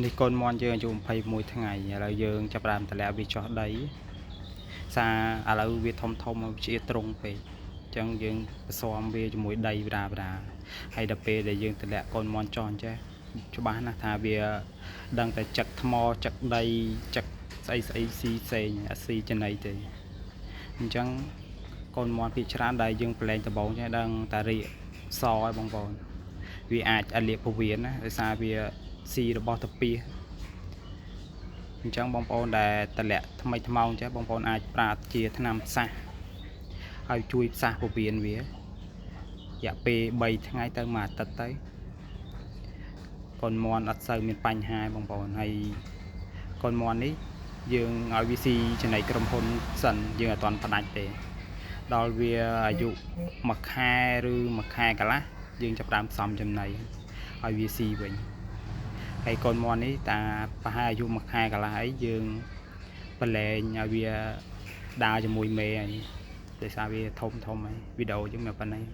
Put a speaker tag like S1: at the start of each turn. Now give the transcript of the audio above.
S1: នេះកូនមាន់យើងអាយុ21ថ្ងៃឥឡូវយើងចាប់ផ្ដើមតម្លាក់វាចុះដីសារឥឡូវវាធំធំជាត្រង់ពេកអញ្ចឹងយើងផ្សំវាជាមួយដីបដាបដាហើយដល់ពេលដែលយើងតម្លាក់កូនមាន់ចុះអញ្ចេះច្បាស់ណាស់ថាវាដឹងតែចឹកថ្មចឹកដីចឹកស្អីស្អីស៊ីផ្សេងអត់ស៊ីចំណីទេអញ្ចឹងកូនមាន់ពីច្រើនដែលយើងប្រឡែងដំបងចេះដឹងតែរៀកសឲ្យបងប្អូនវាអាចអលៀកពវៀនណាដោយសារវាស៊ីរបស់តាពីអញ្ចឹងបងប្អូនដែលតម្លាក់ថ្មីថ្មោងចេះបងប្អូនអាចប្រើជាថ្នាំផ្សះហើយជួយផ្សះពវៀនវារយៈពេល3ថ្ងៃទៅមួយអាទិត្យទៅកូនមាន់អត់សូវមានបញ្ហាបងប្អូនហើយកូនមាន់នេះយើងឲ្យវាស៊ីចំណីក្រុមហ៊ុនសិនយើងអត់ទាន់ផ្ដាច់ទេដល់វាអាយុ1ខែឬ1ខែកន្លះយើងចាប់ផ្ដើមផ្សំចំណីឲ្យវាស៊ីវិញហើយកូនមាន់នេះតាប្រហែលអាយុ1ខែកន្លះអីយើងប្រឡែងឲ្យវាដើរជាមួយមេហើយដោយសារវាធំធំហើយវីដេអូយើងមានប៉ុណ្ណេះ។